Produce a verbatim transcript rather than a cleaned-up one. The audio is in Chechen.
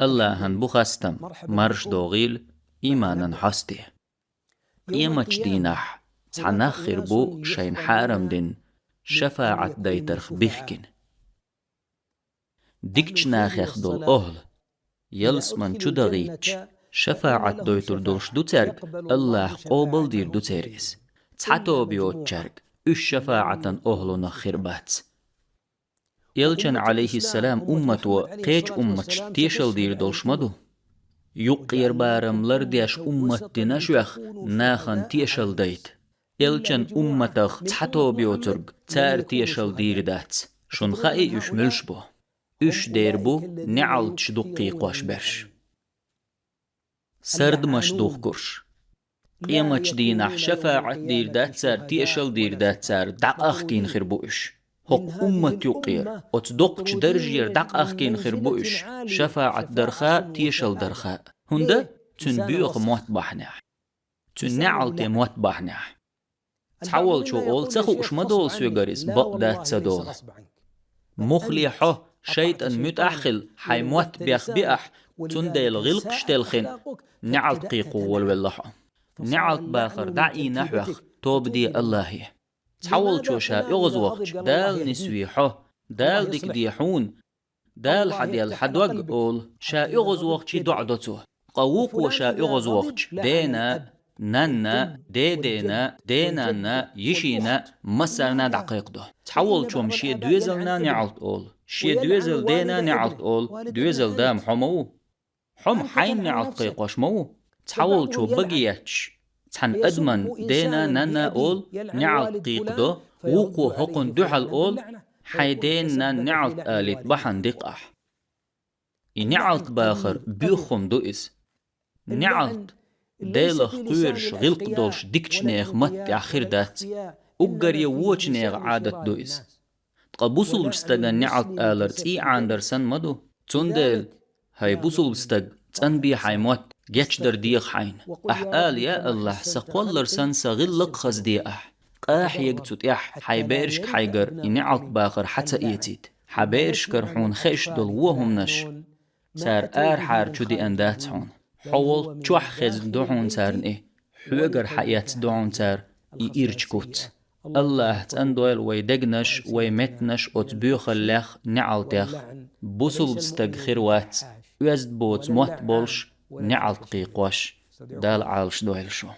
Аллахьан бу хастам, марш догӀийла, ийманан хьасте. Къематчу дийнахь цхьа нах хир бу шайна хьарам дина, шафаӀат дайтарх бихкина. Дикачу нахех долу охӀла, ялсаман чу дахийтча, шафаӀат дойтур долуш ду цаьрга, Аллахь къобалдийр ду церан иза. Цхьа тоба йоцучаьрга уьш шафаӀатан охӀлунах хир бац. Элчан, Ӏалайхиссалам, уммато кхечу умматашна тешал дийр долуш ма ду. Юккъера барам лардеш уммат дина шух нахана тешал дайта. Элчан умматах цхьа тоба йоцург цара тешал дийр дац. Шуна хаьий уьш муьлш бу? Уьш дер бу неӀалташ дуккхийкхош берш. Сардамаш духкурш. Къематчу дийнахь шафаӀат дийр дац цара, тешал дийр дац цара, дӀакъахкийна хир бу уьш. ХӀокху уммат юккъера, оцу доккхачу даржера дӀакъахкийна хир бу уьш, шафаӀат дарха, тешал дарха. ХӀунда? Цуьнан боьха мотт бахьанехь. Цуьнан неӀалте мотт бахьанехь. Цхьаволчо олу: «Ца хууш ма долу соьгара иза, бакъ дац ца долу». Муххале хьо, шайтӀан муьтӀахь а хилла, хьайн мотт бехбиахь, цундела гӀиллакхаш телхина, неӀалт кхийкхо волавелла хьо. НеӀалт бахар дӀа а ийна хьох, тоба де Аллахье. Цхьаволчо ша оьгӀазвахча: «Дала нисве хьо, Дала дика де хьуна, Дала хьан делла хьан дог», — олу, ша оьгӀазвахчий доӀа до цо. Ткъа вукхо ша оьгӀазвахча дена, нанна, дедена, денанна, йишина, массарна дӀакхайкхадо. Цхьаволчо-м шен доьзална неӀалт олу, шен доьзал дена неӀалт олу, доьзал да-м хьо ма ву. Хьо-м хьайна неӀалт кхайкхош ма ву. Цхьаволчо баге етташ, цхьана адаман дена, нанна олу, неӀалт кхийкхадо, вукхо хӀокхунна дуьхьал олу, хьайн дена, нанна неӀалт алийта бахьана дикха ахь. И неӀалт бахар боьха хӀума ду иза. НеӀалт Делах кхоьруш гӀиллакх долуш дикачу нехан матта тӀехь хир дац. Уггаре вочу нехан Ӏадат ду иза. Ткъа бусулбачу стагана неӀалт алар цӀий Ӏанадар санна ма ду. Цундела, хӀай бусулба стаг, цӀанбе хьайн мотт, гечдар деха хьайна. Ахь ала: «Я Аллахь, сан кхоллар санна сан гӀиллакх хазде ахь». Къа хьега цу тӀехь, хьайн берашка хьайгара и неӀалт бахар хьа ца эцийта. Хьан берашкара хьуна хезаш долу вон хӀуманаш, цара арахьара чу деана дац хьуна. Хьо волччохь хезна ду хьуна царна и, хьоьгара хьаэцна ду хьуна цара и ирча куц. Аллахь цӀандойла вай дегнаш, вай меттанаш оцу боьхаллех, неӀалтех. Бусулба стаг хир вац оьзда боцу мотт болуш, неӀалт кхийкхош. Дала Ӏалаш дойла шу.